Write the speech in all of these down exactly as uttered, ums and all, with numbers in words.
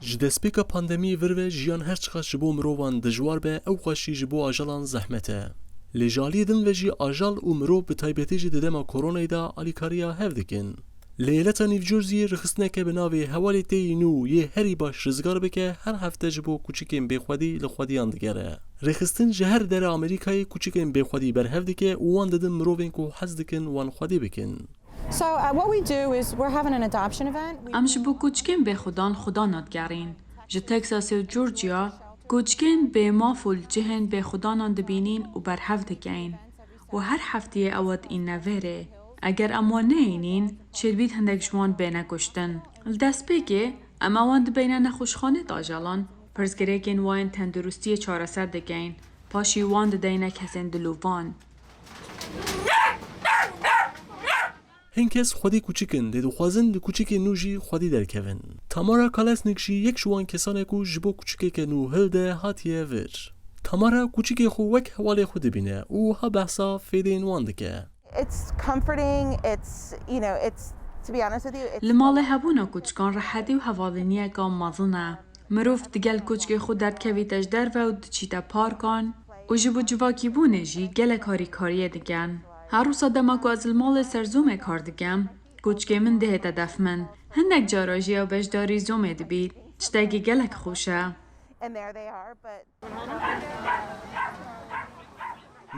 Ji destpêka pandemiyê vir ve jiyan her çiqas ji bo mirovan dijwar be, ew qas jî ji bo ajalan zehmet e. Lê ji aliyê din ve jî ajal û mirov bi taybetî jî di dema koronayê de alîkariya hev dikin. Li eyaleta New Jerseyê rêxistineke bi navê Hevalê Te yî Nû yê Herî Baş Rizgar Bike her hefte ji bo kûçikên bêxwedî li xwediyan digere. Rêxistin ji her dera Amerîkayê kûçikên bêxwedî berhev dike û wan didin mirovên ku hez dikin wan xwedî bikin. So, uh, what we do is we're having an adoption event. We Em ji bo koçkên bêxudan xudana digerîn. Ji Texasê û Georgia koçkên bêmaf û li cihên bêxudanan dibînîn û berhev dikeyin. Û her heftiyê ew dîne vêrê. Eger em wan neyînîn, şêdbît hindek ji wan bêne kuştin. Li destpêkê, em ewan dibeyne nexweşxanê tajalan, pirsgirêkên wan yên tenduristiyê çareser dikeyin. Paşî wan dideyne kesên dilovan. Hin kes xwedî kûçik in, lê dixwazin li kûçikên nû jî xwedî derkevin. Tamara Kalesnik jî yek ji wan kesan e ku ji bo kûçikeke nû hilde hatiye vir. Tamara kûçikê xwe wek hevalê xwe dibîne û wiha behsa fêdeyên wan dike. It's comforting, it's, you know, it's, to be honest with you, it's Li malê hebûna kûçikan rehetî û hevalîniyeke mezin e. Mirov digel kûçikê xwe derdikevîte ji derve û diçîte parkan û ji bo civakîbûnê jî gelek harîkariyê dikin. Her wisa dema ku ez li malê ser Zoomê kar dikim, kûçikê min dihête def min. Hindek cara jî ew beşdarî Zoomê dibît, tiştekî gelek xweş e. And there they are, but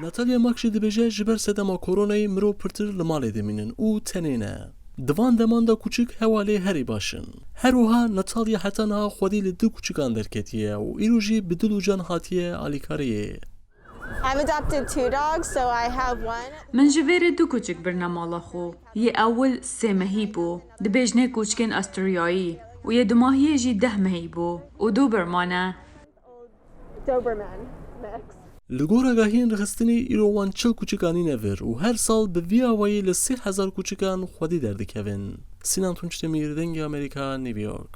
Natalya Mak jî dibêje, ji ber sedema koronayê mirov pirtir li malê dimînin û tenê ne. Di van deman de kûçik hevalê herî baş in. Her wiha Natalya heta niha xwedî li du kûçikan derketiye û îro jî bi dil û can hatiye alîkariyê. I've adopted two dogs, so I have one. Min ji vêrê du kûçik birine mala xwe. Yê ewil sê mehî bû. Dibêjinê kûçikên Asturyayî û yê dumahiyê jî deh mehî bû û Doberman e. Doberman mix. Li gor agahiyên rêxistinê îro wan çil kûçik anîne vir û her sal bi vî awayî li sê hezar kûçikan xwedî derdikevin. Sinan Tunç Demîr, Dengê Amerîka, New York.